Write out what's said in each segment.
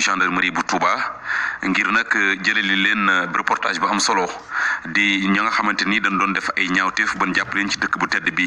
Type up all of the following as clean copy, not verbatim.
gendarmerie bu Touba ngir nag jëleli leen reportage bu am solo di ñi nga xamanteni dañ doon def ay ñaawteef ban jàpp leen ci dëkk bu tedd bi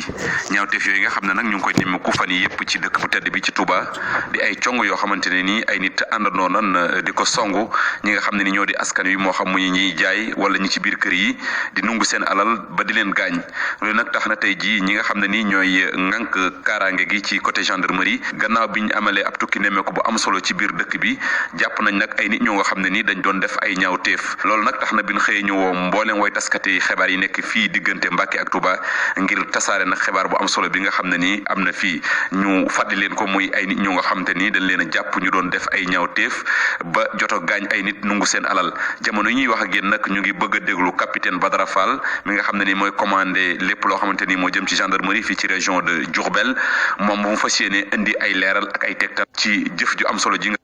ñaawteef yooyu nga xam ne nag ñu ngi koy nemmeeku fan yi yëpp ci dëkk bu tedd bi ci Touba di ay cong yoo xamanteni ni ay nit àndandoo nan di ko songu ñi nga xam ne ni ñoo di askan wi moo xam mu ñuy jaay wala ñi ci biir kër yi di nungu seen alal ba di leen gaañ loolu nag tax na tey jii ñi nga xam ne ni ñooy ŋànk kaaraange gi ci côté gendarmerie gannaaw biñ amalee ab tukki nemmeeku bu am solo ci biir dëkk bi jàpp nañ nag ay nit ñoo nga xam ne ni dañ doon def ay ñaawteef loolu nag tax na bi ñu xëyee ñu woo mbooleem way taskati xibaar yi nekk fii diggante Mbàkke ak Touba ngir tasaare nag xibaar bu am solo bi nga xam ne ni am na fii ñu fàttali leen ko muy ay nit ñoo nga xam te ni dañ leen a jàpp ñu doon def ay ñaawteef ba joto gaañ ay nit nungu seen alal jamono yi ñuy wax ak yéen nag ñu ngi bëgg a déglu capitaine Badara Fall mi nga xam ne ni mooy commandé lépp loo xamante ni moo jëm ci gendarmerie fii ci région de Diourbel moom bu mu fas yéene indi ay leeral ak ay tegtal ci jëf ju am solo ji nga.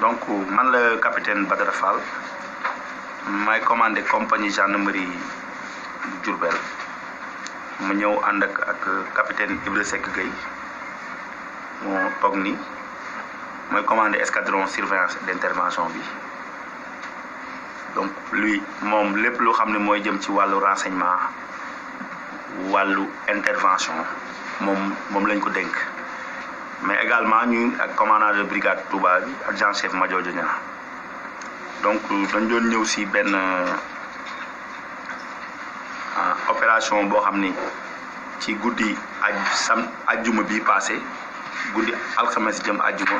Donc man le capitaine Badara Fall may commandé compagnie gendarmerie Diourbel ma ñëw ànd ak capitaine Ibra Seck Gueye moo toog ni mooy commandé escadron surveillance d'intervention bi donc lui moom lépp loo xam ne mooy jëm ci wàllu renseignement wàllu intervention moom lañ ko dénk mais également ñu ak commandant de brigade Touba bi adjudant chef major Diagne donc dañ doon ñëw si benn opération boo xam ni ci guddi ajjuma bi passé guddi alxames jëm ajjuma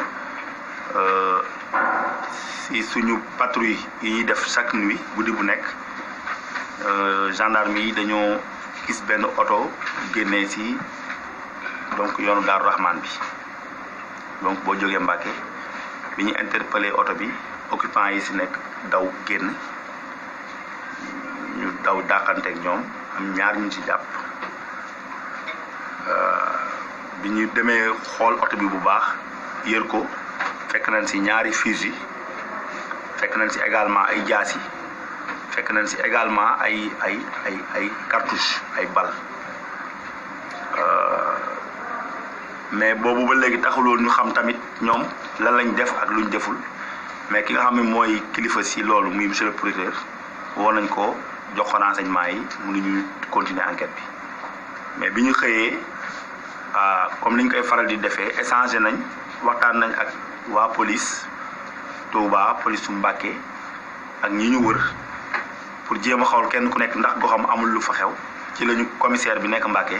si suñu patrouille yi ñuy def chaque nuit guddi bu nekk gendarme yi dañoo gis benn oto génnee si donc yoonu Daaru Rahman bi donc boo jógee Mbàkke bi ñu interpellé oto bi occupant yi si nekk daw génn ñu daw dàqanteeg ñoom am ñaar ñu ci jàpp bi ñu demee xool oto bi bu baax yër ko fekk nañ si ñaari fusil fekk nañ si également ay jaasi fekk nañ si également ay cartouche ay bal mais boobu ba léegi taxuloon ñu xam tamit ñoom lan lañ def ak luñ deful mais ki nga xam ne mooy kilifa si loolu muy monsieur le procureur woo nañ ko jox ko renseignement yi mënuñu continuer enquête bi mais bi ñu xëyee comme niñ koy faral di defee échanger nañ waxtaan nañ ak waa police Touba police su Mbàkke ak ñi ñu wër pour jéem a xool kenn ku nekk ndax goxam amul lu fa xew ci lañu commissaire bi nekk Mbàkke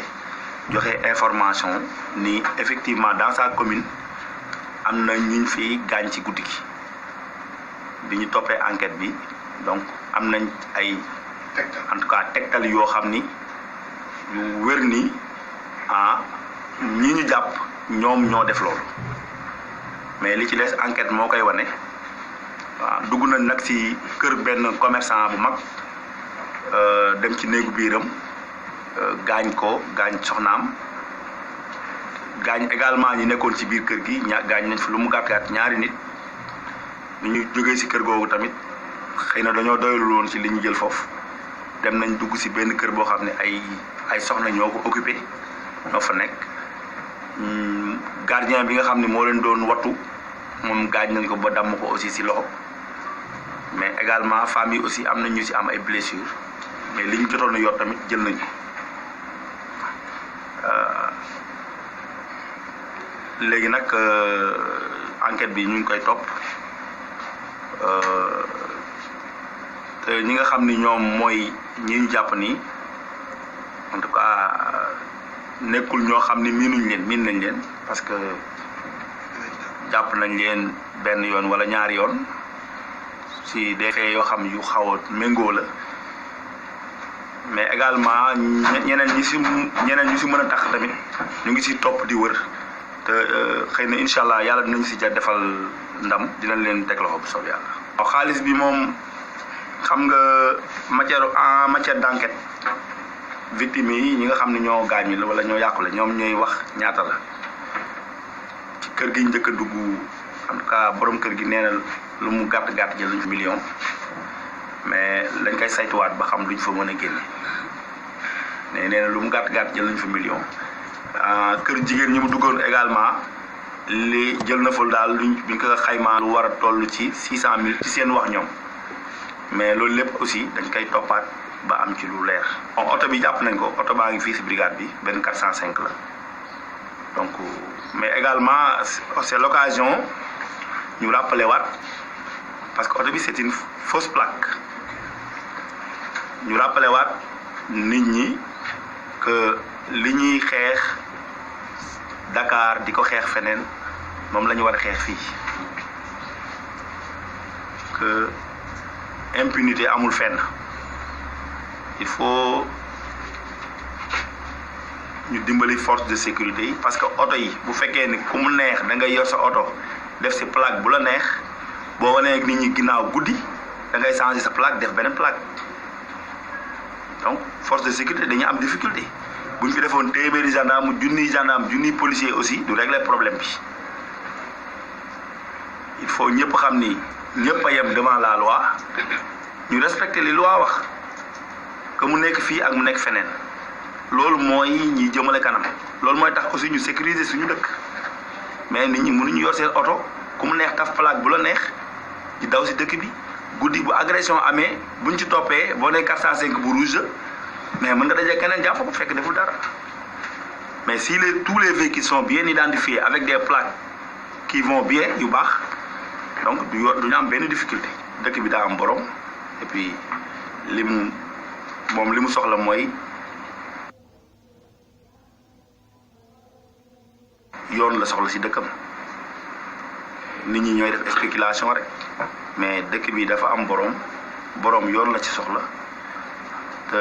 joxe information ni effectivement dans sa commune am na ñu fi gaañ ci guddi gi bi ñu toppee enquête bi donc am nañ ay en tout cas tegtal yoo xam ni yu wér ni ñi ñu jàpp ñoom ñoo def loolu mais li ci des enquête moo koy wane waaw dugg nañ nag ci kër benn commerçant bu mag dem ci néegu biiram gaañ soxnaam gaañ également ñi nekkoon ci biir kër gi gaañ nañ fi lu mu gàtt ñaari nit bi ñu jógee ci kër googu tamit xëy na dañoo doylu woon ci li ñu jël foofu dem nañ dugg ci benn kër boo xam ne ay soxna ñoo ko occupé ñoo fa nekk gardien bi nga xam ne moo leen doon wattu moom gaañ nañ ko ba damm ko aussi ci loxo mais également femmes yi aussi am na ñu ci am ay blessures mais li ñu jotoon a yor tamit jël nañ ko léegi nag enquête bi ñu ngi koy topp te ñi nga xam ni ñoom mooy ñi ñu jàpp ni en tout cas nekkul ñoo xam ni miin nañ leen parce que jàpp nañ leen benn yoon wala ñaari yoon si des faits yoo xam yu xaw a méngoo la mais également ñeneen ñi si mën a tax tamit ñu ngi si topp di wër te xëy na incha allah yàlla dinañ si ja defal ndam dinañ leen teg loxo bu soob yàlla. waaw xaalis bi moom xam nga en matière d'enquête victimes yi ñi nga xam ne ñoo gaañu la wala ñoo yàqu la ñoom ñooy wax ñaata la ci kër gi njëkk a dugg en tout cas borom kër gi nee na lu mu gàtt jël nañ fi million mais lañ koy saytuwaat ba xam luñ fa mën a génne nee na lu mu gàtt jël nañ fi million kër jigéen ñi mu duggoon également li jël na ful daal luñ ko xaymaa lu war a toll ci 600 000 ci seen wax ñoom mais loolu lépp aussi dañ koy toppaat ba am ci lu leer. bon oto bi jàpp nañ ko oto baa ngi fii si brigade bi benn 405 la donc mais également c'est l'occasion ñu rappeler waat parce que oto bi c'est une fausse plaque ñu rappeler waat nit ñi que li ñuy xeex Dakar di ko xeex feneen moom la ñu war a xeex fii que impunité amul fenn il faut ñu dimbali force de sécurité yi parce que oto yi bu fekkee ni ku mu neex da ngay yor sa oto def si plaque bu la neex boo wanee ak nit ñi ginnaaw guddi da ngay changer sa plaque def beneen plaque donc force de sécurité dañuy am difficulté bu ñu fi defoon téeméeri gendarme junniy policier aussi du régler problème bi il faut ñëpp xam ni ñëpp a yem devant la loi ñu respecter li loi wax que mu nekk fii ak mu nekk feneen loolu mooy ñi jëmale kanam loolu mooy tax aussi ñu sécuriser suñu dëkk mais nit ñi mënuñu yor seen oto ku mu neex taf plaque bu la neex di daw si dëkk bi guddi bu agression amee buñ ci toppee boo nee 405 bu rouge mais mën nga daje keneen jàpp ko fekk deful dara mais si tous les véhicules sont bien identifiés avec des plaques qui vont bien yu baax donc duñu am benn difficulté dëkk bi daa am borom et puis li mu soxla mooy yoon la soxla si dëkkam nit ñi ñooy def spéculation rek mais dëkk bi dafa am borom yoon la ci soxla te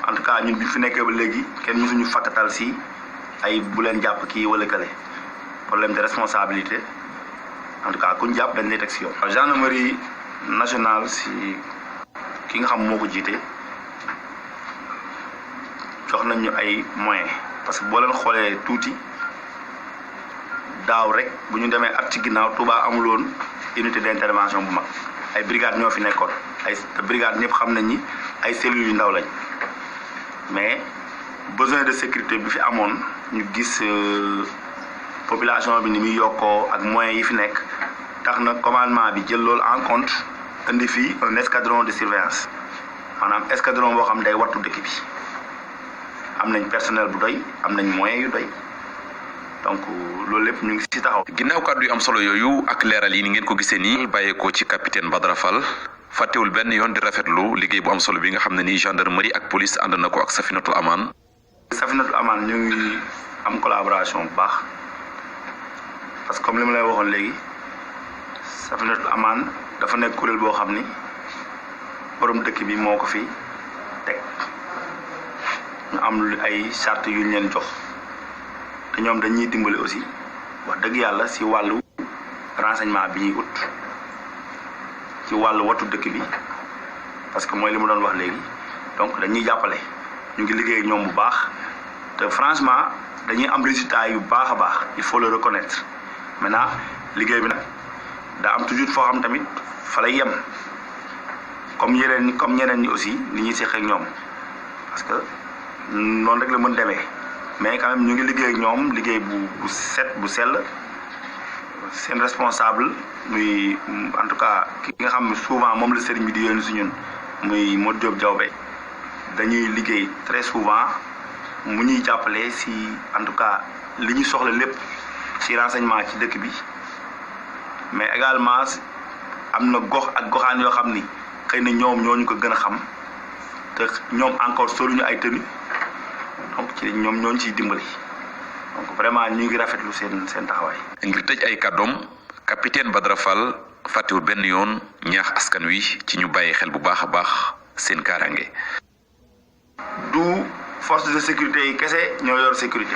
en tout cas ñun bi fi nekkee ba léegi kenn mësuñu fakkatal si ay bu leen jàpp kii wala kële problème de responsabilité en tout cas kuñ jàpp dañ lay teg si yoon. gendarmerie nationale si ki nga xam moo ko jiite jox nañ ñu ay moyens parce que boo leen xoolee tuuti daaw rek bu ñu demee at ci ginnaaw Touba amuloon unité d'intervention bu mag ay brigade ñoo fi nekkoon ay brigade ñëpp xam nañ ni ay cellules yu ndaw lañ mais besoin de sécurité bi fi amoon ñu gis population bi ni muy yokkoo ak moyens yi fi nekk tax na commandement bi jël loolu en compte indi fii un escadron de surveillance maanaam escadron boo xam day wattu dëkk bi am nañ personnel bu doy am nañ moyens yu doy donc loolu lépp ñu ngi ci taxaw. ginnaaw kàddu yu am solo yooyu ak leeral yi ni ngeen ko gisee nii bàyyeekoo ci capitaine Badara Fall fàttewul benn yoon di rafetlu liggéey bu am solo bi nga xam ne nii gendarmerie ak police ànd na ko ak Safinatul Aman. Safinatul Aman ñu ngi am collaboration bu baax parce que comme li ma lay waxoon léegi Safinatul Aman dafa nekk kuréel boo xam ni borom dëkk bi moo ko fi teg ñu am ay charte yu ñu leen jox. te ñoom dañuy dimbali aussi wax dëgg yàlla si wàllu renseignement bi ñuy ut ci wàllu wattu dëkk bi parce que mooy li mu doon wax léegi donc dañuy jàppale ñu ngi liggéey ak ñoom bu baax te franchement dañuy am résultat yu baax a baax il faut le reconnaître maintenant liggéey bi nag daa am toujours foo xam tamit fa lay yem comme ñeneen ñi aussi ni ñuy seq ak ñoom parce que noonu rek la mën demee. mais quand même ñu ngi liggéey ak ñoom liggéey bu set bu sell seen responsable muy en tout cas ki nga xam ne souvent moom la sëriñ bi di yónni si ñun muy Modou Diop Diawbe dañuy liggéey très souvent mu ñuy jàppale si en tout cas li ñu soxla lépp ci renseignement ci dëkk bi mais également am na gox ak goxaan yoo xam ni xëy na ñoom ñoo ñu ko gën a xam te ñoom encore soluñu ay tenue donc ci ñoom ñooñu ciy dimbali donc vraiment ñu ngi rafetlu seen taxawaay. ngir tëj ay kàddoom capitaine Badara Fall fàttewul benn yoon ñaax askan wi ci ñu bàyyi xel bu baax a baax seen kaaraange. du force de sécurité yi kese ñoo yor sécurité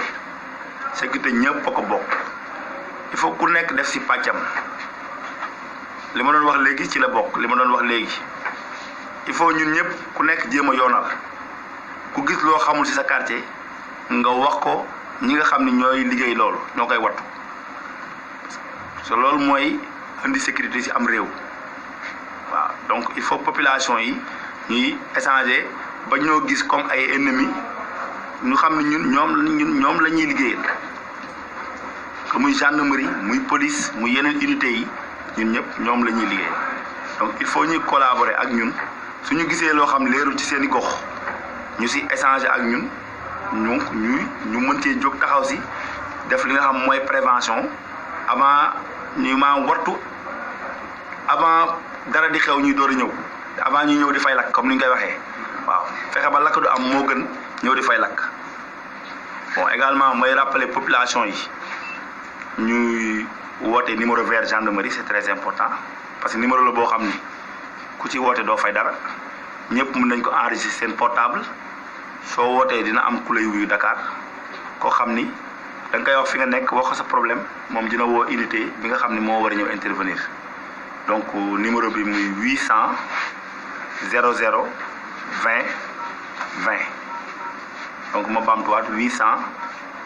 ñëpp a ko bokk il faut ku nekk def si pàccam li ma doon wax léegi ci la bokk li ma doon wax léegi il faut ñun ñëpp ku nekk jéem a yoonal. ku gis loo xamul ci sa quartier nga wax ko ñi nga xam ne ñooy liggéey loolu ñoo koy wattu so loolu mooy indi sécurité ci am réew waaw donc il faut population yi ñuy échanger ba ñoo gis comme ay ennemis ñu xam ne ñoom la ñuy liggéeyal que muy gendarmerie muy police muy yeneen unité yi ñun ñëpp ñoom la ñuy liggéey donc il faut ñuy collaborer ak ñun suñu gisee loo xam leerul ci seen i gox ñu si échanger ak ñun ñu mën cee jóg taxaw si def li nga xam mooy prévention avant ñu wartu avant dara di xew ñuy door a ñëw avant ñu ñëw di fay lakk comme ni ñu koy waxee waaw fexe ba lakk du am moo gën ñëw di fay lakk bon également mooy rappeler population yi ñuy woote numéro vert gendarmerie c'est très important parce que numéro la boo xam ni ku ci woote doo fay dara ñëpp mën nañ ko enregistrer seen portable soo wootee dina am ku lay wuyu Dakar koo xam ni da nga koy wax fi nga nekk wax ko sa problème moom dina woo unité bi nga xam ni moo war a ñëw intervenir donc numéro bi muy 800 00 20 20 donc ma baamtuwaat 800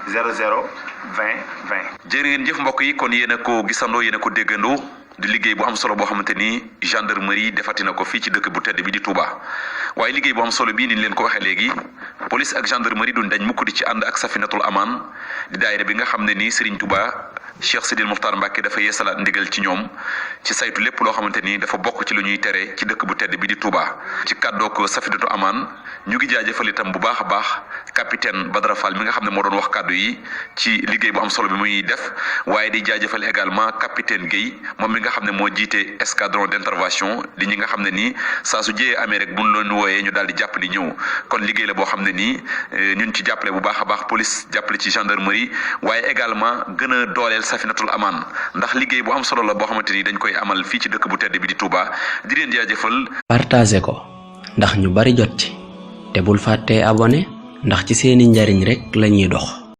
00 20 20. jërë ngeen jëf mbokk yi kon yéen a ko gisandoo yéen a ko déggandoo di liggéey bu am solo boo xamante ni gendarmerie defati na ko fii ci dëkk bu tedd bi di Touba waaye liggéey bu am solo bii ni leen ko waxee léegi police ak gendarmerie duñ dañ mukk di ci ànd ak Safinatul Aman di daayira bi nga xam ne nii Serigne Touba Cheikh Sidil Mokhtar Mbacké dafa yeesalaat ndigal ci ñoom ci saytu lépp loo xamante ni dafa bokk ci lu ñuy tere ci dëkk bu tedd bi di Touba ci kàddoog Safinatul Aman ñu ngi jaajëfal itam bu baax a baax capitaine Badara Fall mi nga xam ne moo doon wax kàddu yi ci liggéey bu am solo bi muy def waaye di jaajëfal également capitaine Guèye moom mi nga xam ne moo jiite escadron d'intervention di ñi nga xam ne nii saa su jëyee amee rek buñ leen wooyee ñu daal di jàpp di ñëw kon liggéey la boo xam ne nii ñun ci jàppale bu baax a baax police jàppale ci gendarmerie waaye également gën a dooleel Safinatul Aman ndax liggéey bu am solo la boo xamante ni dañ koy amal fii ci dëkk bu tedd bi di Touba di leen jaajëfal. partagé ko ndax ñu bari jot ci te bul fàttee abonné ndax ci seeni njariñ rek lañuy dox.